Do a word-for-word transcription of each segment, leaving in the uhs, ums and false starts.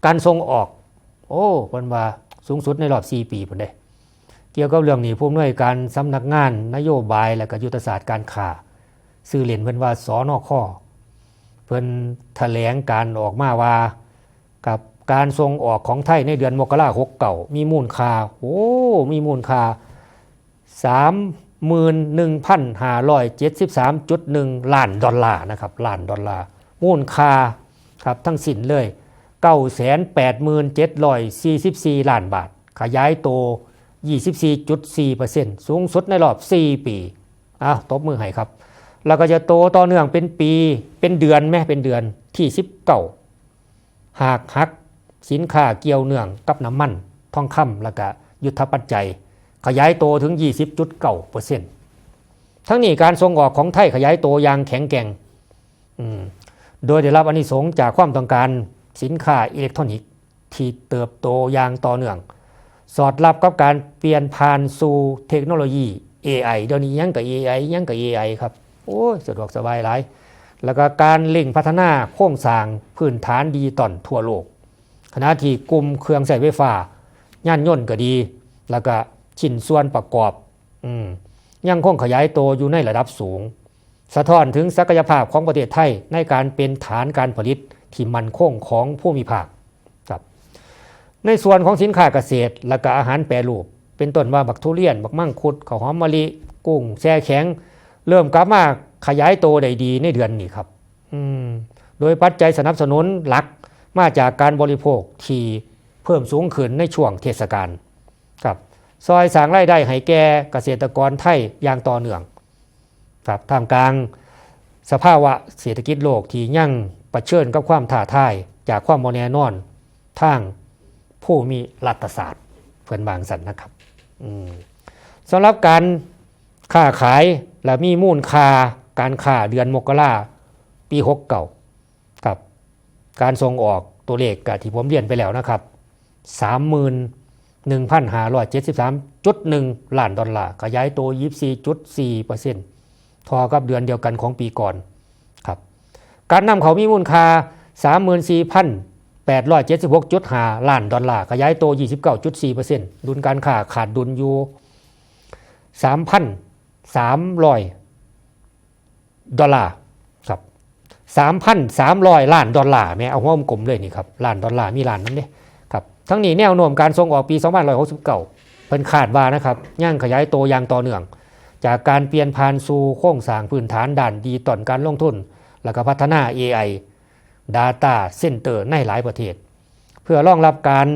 การส่งออก โอ้ เพิ่นว่าสูงสุดในรอบสี่ปีพุ้นเด้ เกี่ยวกับเรื่องนี้ ผู้อำนวยการสำนักงานนโยบายและก็ยุทธศาสตร์การค้า ชื่อเล่นเพิ่นว่า สนค เพิ่นแถลงการออกมาว่า กับการส่งออกของไทยในเดือนมกรา หกเก้า มีมูลค่า โอ้ มีมูลค่า สามหมื่นหนึ่งพันห้าร้อยเจ็ดสิบสามจุดหนึ่ง ล้านดอลลาร์นะครับ ล้านดอลลาร์ มูลค่าครับ ทั้งสิ้นเลย เก้าแสนแปดหมื่นเจ็ดร้อยสี่สิบสี่ ล้านบาท ขยายโต ยี่สิบสี่จุดสี่เปอร์เซ็นต์ สูงสุดในรอบสี่ปี อ้าว ตบมือให้ครับ แล้วก็จะโตต่อเนื่องเป็นปี เป็นเดือนแหม เป็นเดือนที่ สิบเก้า หากหักสินค้าเกี่ยวเนื่องกับน้ำมัน ทองคำ แล้วก็ยุทธปัจจัย ขยายโตถึง ยี่สิบจุดเก้าเปอร์เซ็นต์ ทั้งนี้การส่งออกของไทยขยายโตอย่างแข็งแกร่ง อืม โดยได้รับอานิสงส์จากความต้องการสินค้าอิเล็กทรอนิกส์ที่เติบโตอย่างต่อเนื่อง สอดรับกับการเปลี่ยนผ่านสู่เทคโนโลยี เอไอ เดี๋ยวนี้ยังกับ เอไอ ยังกับ เอไอ ครับ โอ้ย สะดวกสบายหลาย แล้วก็การเร่งพัฒนาโครงสร้างพื้นฐานดิจิตอลทั่วโลก ขณะที่กลุ่มเครื่องใช้ไฟฟ้า ยานยนต์ก็ดี แล้วก็ชิ้นส่วนประกอบ อืม ยังคงขยายตัวอยู่ในระดับสูง สะท้อนถึงศักยภาพของประเทศไทยในการเป็นฐานการผลิตที่มั่นคงของภูมิภาคครับ ในส่วนของสินค้าเกษตร และก็อาหารแปรรูป เป็นต้นว่าบักทุเรียน บักมังคุด ข้าวหอมมะลิ กุ้งแช่แข็ง เริ่มกลับมาขยายโตได้ดีในเดือนนี้ครับ อืม โดยปัจจัยสนับสนุนหลักมาจากการบริโภคที่เพิ่มสูงขึ้นในช่วงเทศกาลครับ ซอยสร้างรายได้ให้แก่เกษตรกรไทยอย่างต่อเนื่องครับ ท่ามกลางสภาวะเศรษฐกิจโลกที่ยังเผชิญกับความท้าทายจากความบ่แน่นอนทางภูมิรัฐศาสตร์ เพิ่นว่าจั่งซั้นนะครับ อืม สำหรับการค้าขายและมีมูลค่าการค้าเดือนมกรา ปี หกเก้า ครับ การส่งออกตัวเลขก็ที่ผมเรียนไปแล้วนะครับ สามหมื่นหนึ่งพันห้าร้อยเจ็ดสิบสามจุดหนึ่ง ล้านดอลลาร์ ขยายตัว ยี่สิบสี่จุดสี่เปอร์เซ็นต์ เท่ากับเดือนเดียวกันของปีก่อนครับ การนำเข้ามีมูลค่า สามหมื่นสี่พันแปดร้อยเจ็ดสิบหกจุดห้า ล้านดอลลาร์ ขยายตัว ยี่สิบเก้าจุดสี่เปอร์เซ็นต์ ดุลการค้าขาดดุลอยู่ สามพันสามร้อย ดอลลาร์ครับ สามพันสามร้อย ล้านดอลลาร์แหม เอาหัวกลมๆเลยนี่ครับ ล้านดอลลาร์ มีล้านนำเด้ครับ ทั้งนี้แนวโน้มการส่งออกปี สองพันหนึ่งร้อยหกสิบเก้า เพิ่นคาดว่านะครับ ยังขยายตัวอย่างต่อเนื่อง จากการเปลี่ยนผ่านสู่โครงสร้างพื้นฐานด้านดิจิตอลการลงทุน แล้วก็พัฒนา เอไอ Data Center ในหลายประเทศ เพื่อรองรับการ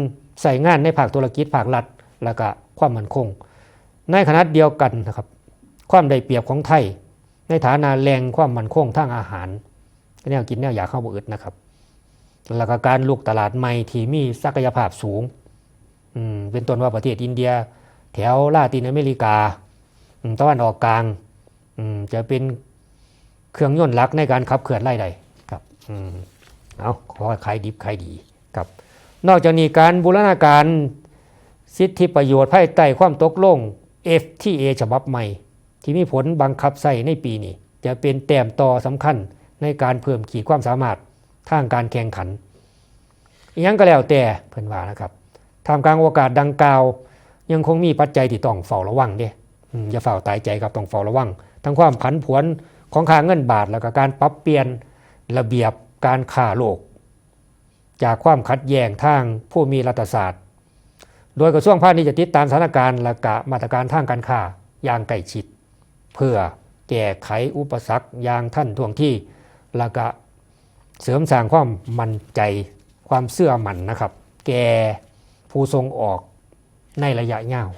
ใช้งานในภาคธุรกิจ ภาครัฐ และก็ความมั่นคง ในขณะเดียวกันนะครับ ความได้เปรียบของไทย ในฐานะแหล่งความมั่นคงทางอาหาร แนวกินแนวอยากเฮาบ่อึดนะครับ แล้วก็การลุกตลาดใหม่ที่มีศักยภาพสูง อืม เป็นต้นว่าประเทศอินเดีย แถวลาตินอเมริกา อืม ตะวันออกกลาง อืม จะเป็นเครื่องยนต์หลักในการขับเคลื่อนรายได้ครับ อืม เอา ขอให้ขายดิบขายดีครับ นอกจากนี้การบูรณาการสิทธิประโยชน์ภายใต้ความตกลง เอฟทีเอ ฉบับใหม่ ที่มีผลบังคับใช้ในปีนี้ จะเป็นแต้มต่อสำคัญในการเพิ่มขีดความสามารถทางการแข่งขัน อิหยังก็แล้วแต่ เพิ่นว่านะครับ ท่ามกลางโอกาสดังกล่าว ยังคงมีปัจจัยที่ต้องเฝ้าระวังเด้ อืม อย่าฟ้าวตายใจครับ ต้องเฝ้าระวัง ทั้งความผันผวนของค่าเงินบาท แล้วก็การปรับเปลี่ยนระเบียบการค้าโลก จากความขัดแย้งทางภูมิรัฐศาสตร์ โดยกระทรวงพาณิชย์จะติดตามสถานการณ์ และกะมาตรการทางการค้าอย่างใกล้ชิด เพื่อแก้ไขอุปสรรคอย่างทันท่วงที และกะเสริมสร้างความมั่นใจ ความเชื่อมั่นนะครับ แก่ผู้ส่งออกในระยะยาว